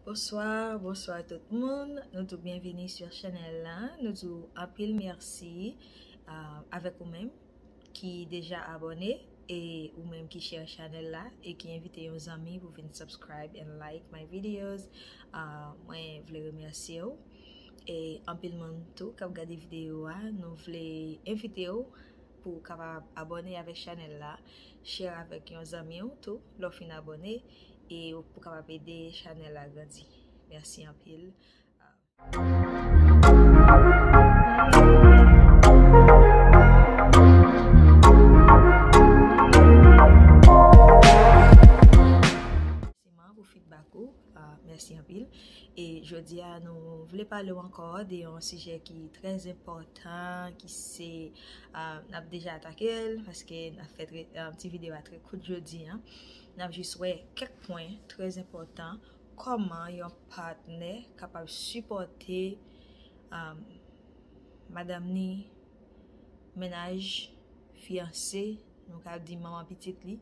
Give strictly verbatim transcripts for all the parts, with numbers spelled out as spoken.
Bonsoir, bonsoir tout moun. Nou tou byenvini sou chanèl la. Nou tou anpil mèsi uh, avèk ou menm ki deja abòne e ou menm ki share chanèl la e ki envite yon zanmi pou vin subscribe and like my videos. Uh, mwen vle remèsye w. E anpil moun tou k ap gade videyo a, nou vle envite w pou w kapab abòne avèk chanèl la, share avèk yon zanmi w tou lè w fin abòne e pou w kapab ede chanèl la grandi. Mèsi anpil. Mèsi pou feedback ou. Ah, mèsi anpil. E jodi a nou vle pale w ankò de yon sijè ki trè enpòtan, ki se, ah, n ap deja atake l paske n ap fè trè- ah, ti videyo a trè kout jodi a. N ap jis wè kèk pwen trè enpòtan, kòman yon patnè kapab sipòte ah, madanm ni, mennaj, fiyanse, nou ka di manman pitit li,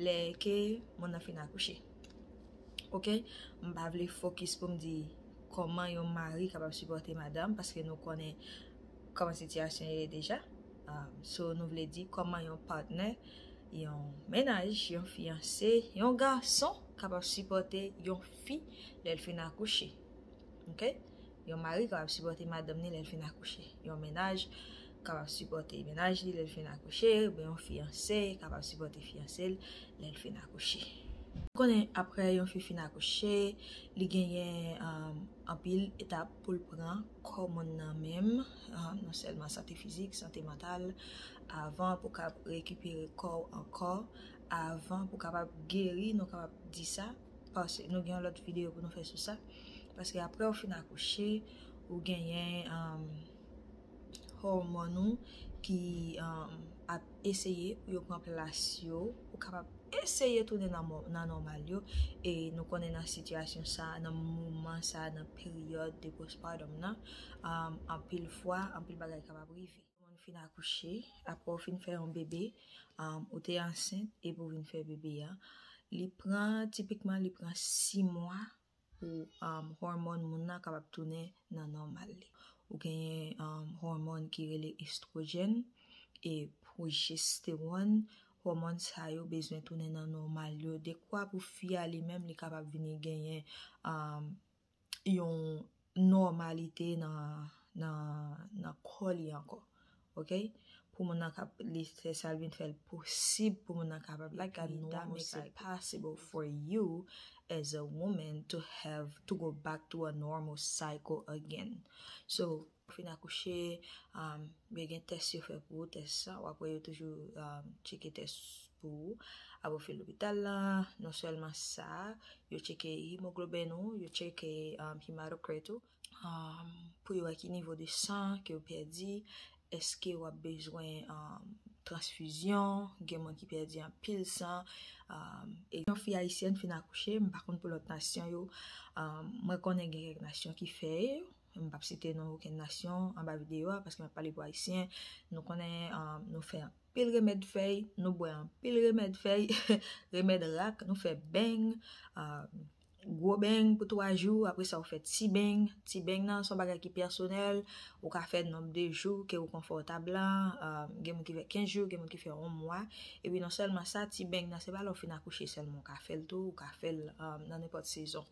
lè ke moun nan fin akouche. Oke, m pa vle fokis pou m di kòman yon mari kapab sipòte madanm, paske nou konnen kòman sitiyasyon ye deja. Ah, so, nou vle di kòman yon patnè, yon mennaj, yon fiyanse, yon gason kapab sipòte yon fi lè l fin akouche. Oke? Yon mari kapab sipòte madanm ni lè l fin akouche. Yon mennaj kapab sipòte mennaj li lè l fin akouche, oubyen yon fiyanse kapab sipòte fiyanse l lè l fin akouche. Ou konnen, apre yon fi fin akouche, li genyen um, anpil etap pou l pran kò moun nan menm, um, non sèlman sante fizik, sante mantal, avan pou kapab rekipere kò w ankò, avan pou kapab geri, nou kapab di sa, paske nou gen yon lòt videyo pou nou fè sou sa. Paske apre w fin akouche, ou genyen um, hòmòn ou ki um, ap eseye pou yo pran plas yo, ou kapab eseye tounen nan, mo- nan nòmal yo. E nou konnen nan sitiyasyon sa, nan moman sa, nan peryòd de postpartum nan, um, anpil fwa, anpil bagay kapab rive. Moun fin akouche, apre w fin fè yon bebe, um, ou te ansent epi w vin fè bebe a. Li pran, tipikman, li pran sis mwa pou um, hòmòn moun nan kapab tounen nan nòmal li. Ou genyen um, hòmòn ki rele estwojèn e pwojestewòn. Hòmòn sa yo bezwen tounen nan nòmal yo. Dekwa pou fi a li menm li kapab vini genyen um, yon nòmalite nan, nan, nan kò li ankò. Oke? Pou moun nan kap li fè sa l vin fè l posib pou moun nan kapab like a normal cycle. Possible for you as a woman to have to go back to a normal cycle again. So, fin akouche, um, yo gen tès yo fè pou ou, tès sa, w ap wè yo toujou um, tcheke tès pou ou. Apre w fè lopital la, non sèlman sa, yo tcheke hemoglobin ou, yo tcheke um, hematocrit ou, um, pou yo wè ki nivo de san ke w pèdi, èske w ap bezwen um, transfizyon, gen moun ki pèdi anpil san. Um, e yon fi ayisyèn fin akouche, m pa konn pou lòt nasyon yo, um, mwen konnen gen kèk nasyon ki fè yo, m p ap site non okenn nasyon anba videyo a, paske m ap pale pou ayisyen, nou konnen um, nou fè anpil remèd fèy, nou bwè anpil remèd fèy, remèd rak, nou fè beng, um, gwo beng pou twa jou, apre sa ou fè ti beng. Ti beng nan se yon bagay ki pèsonèl, ou ka fè nonb de jou ke ou konfòtab la, um, gen moun ki fè kenz jou, gen moun ki fè yon mwa. Epi non sèlman sa, ti beng nan se pa lè ou fin akouche sèlman ou ka fè l tou, ou ka fè l um, nan nenpòt sezon.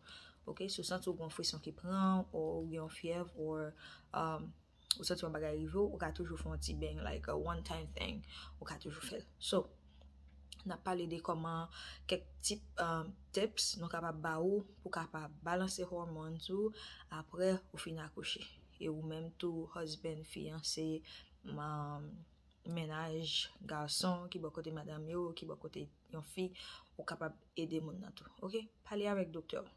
Oke, si w santi w gen yon frison ki pran w, ou gen yon fyèv, ou um, ou santi yon bagay rive w, ou ka toujou fè yon ti beng, like a one time thing, ou ka toujou fè l. So, n ap pale de kòman kèk tip um, tips nou kapab ba ou pou kapab balanse hormones ou apre ou fin akouche. E ou menm tou, husband, fiyanse, um, mennaj, gason ki bò kote madanm yo, ki bò kote yon fi, ou kapab ede moun nan tou. Oke? Pale avèk doktè w.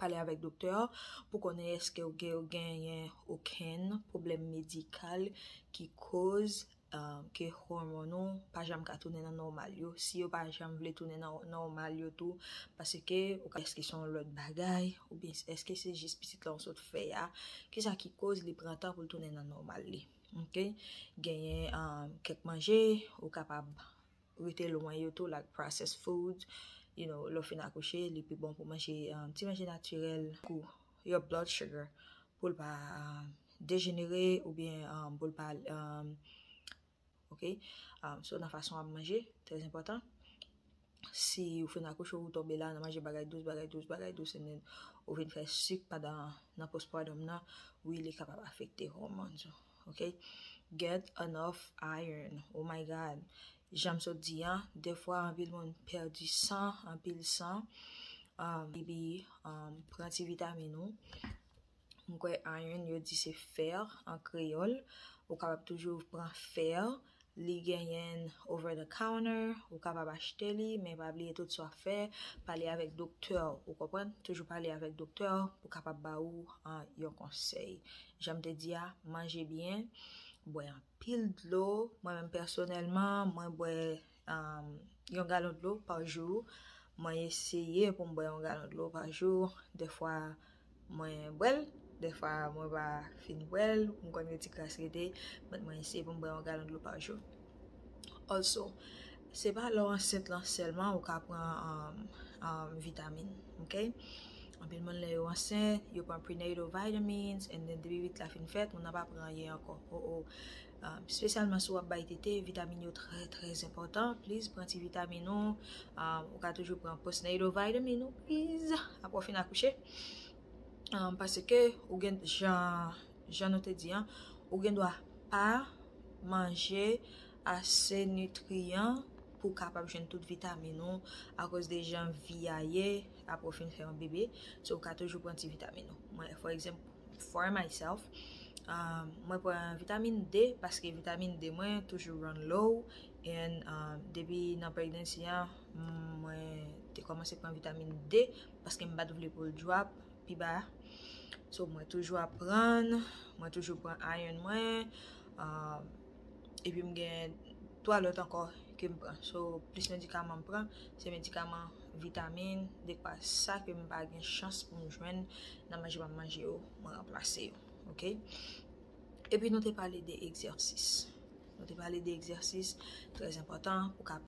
Pale avèk doktè w pou konnen èske w gen- w genyen okenn pwoblèm medikal ki koz um, ke hòmòn ou pa janm ka tounen nan nòmal yo. Si yo pa janm vle tounen nan nòmal yo tou, paske ou ka èske se yon lòt bagay, oubyen èske se jis pitit la ou sot fè a, kisa ki koz li pran tan pou l tounen nan nòmal li. Oke? Genyen um, kèk manje ou kapab rete lwen yo tou, like processed food, you know, lè w fin akouche, li pi bon pou manje um, ti manje natirèl pou your blood sugar, pou l pa um, dejenere oubyen um, pou l pa um, ok. Um, so nan fason w ap manje, trè enpòtan. Si ou fin akouche, ou tonbe la nan manje bagay dous, bagay dous, bagay dous, and then ou vin fè sik pandan nan postpartum nan, wi, li kapab afekte hormones ou. Ok. Get enough iron. Oh my God. Jan m sot di an, defwa anpil moun pèdi san, anpil san. Um, epi um, pran ti vitamin ou. M kwè iron yo di se fè an kreyòl. Ou kapab toujou pran fè. Li genyen over the counter, ou kapab achte li, men pa bliye tout sa w ap fè, pale avèk doktè w, ou konprann? Toujou pale avèk doktè w pou kapab ba ou uh, yon konsèy. Jan m te di a, manje byen, bwè anpil dlo. Mwen menm pèsonèlman, mwen bwè um, yon galon dlo pa jou. Mwen eseye pou m bwè yon galon dlo pa jou. Defwa, mwen bwè l. Defwa, mwen pa fin bwè l. M konn gen ti kras rete. But mwen eseye pou m bwè yon galon dlo pa jou. Also, se pa lè w ansent lan sèlman ou ka pran um, um, vitamin, ok? Anpil moun lè yo ansent, yo pran prenatal vitamins, and then depi vit la fin fèt, moun nan pa pran anyen ankò. Oh, oh. Um, espesyalman si w ap bay tete, vitamin yo trè, trè enpòtan. Please, pran ti vitamin ou. Um, ou ka toujou pran postnatal vitamin ou, please. Apre w fin akouche. Um, paske ou gen, jan, jan nou te di an, ou gen dwa pa manje ase nitriyan pou w kapab jwenn tout vitamin ou akoz de jan vi a ye apre w fin fè yon bebe. So, ou ka toujou pran ti vitamin ou. Mwen, for example, for myself, um, mwen pran vitamin D paske vitamin D mwen toujou run low. And um, depi nan pregnancy an, mwen te kòmanse pran vitamin D paske m pa t vle pou l drop pi ba. So, mwen toujou ap pran, mwen toujou pran iron mwen. Um, epi m gen twa lòt ankò ke m pran. So, plis medikaman m pran, se medikaman, vitamin, dekwa sa ke m pa gen chans pou m jwenn nan manje m ap manje yo, mwen ranplase yo. Ok? Epi nou te pale de egzèsis. Nou te pale de egzèsis, trè enpòtan pou ka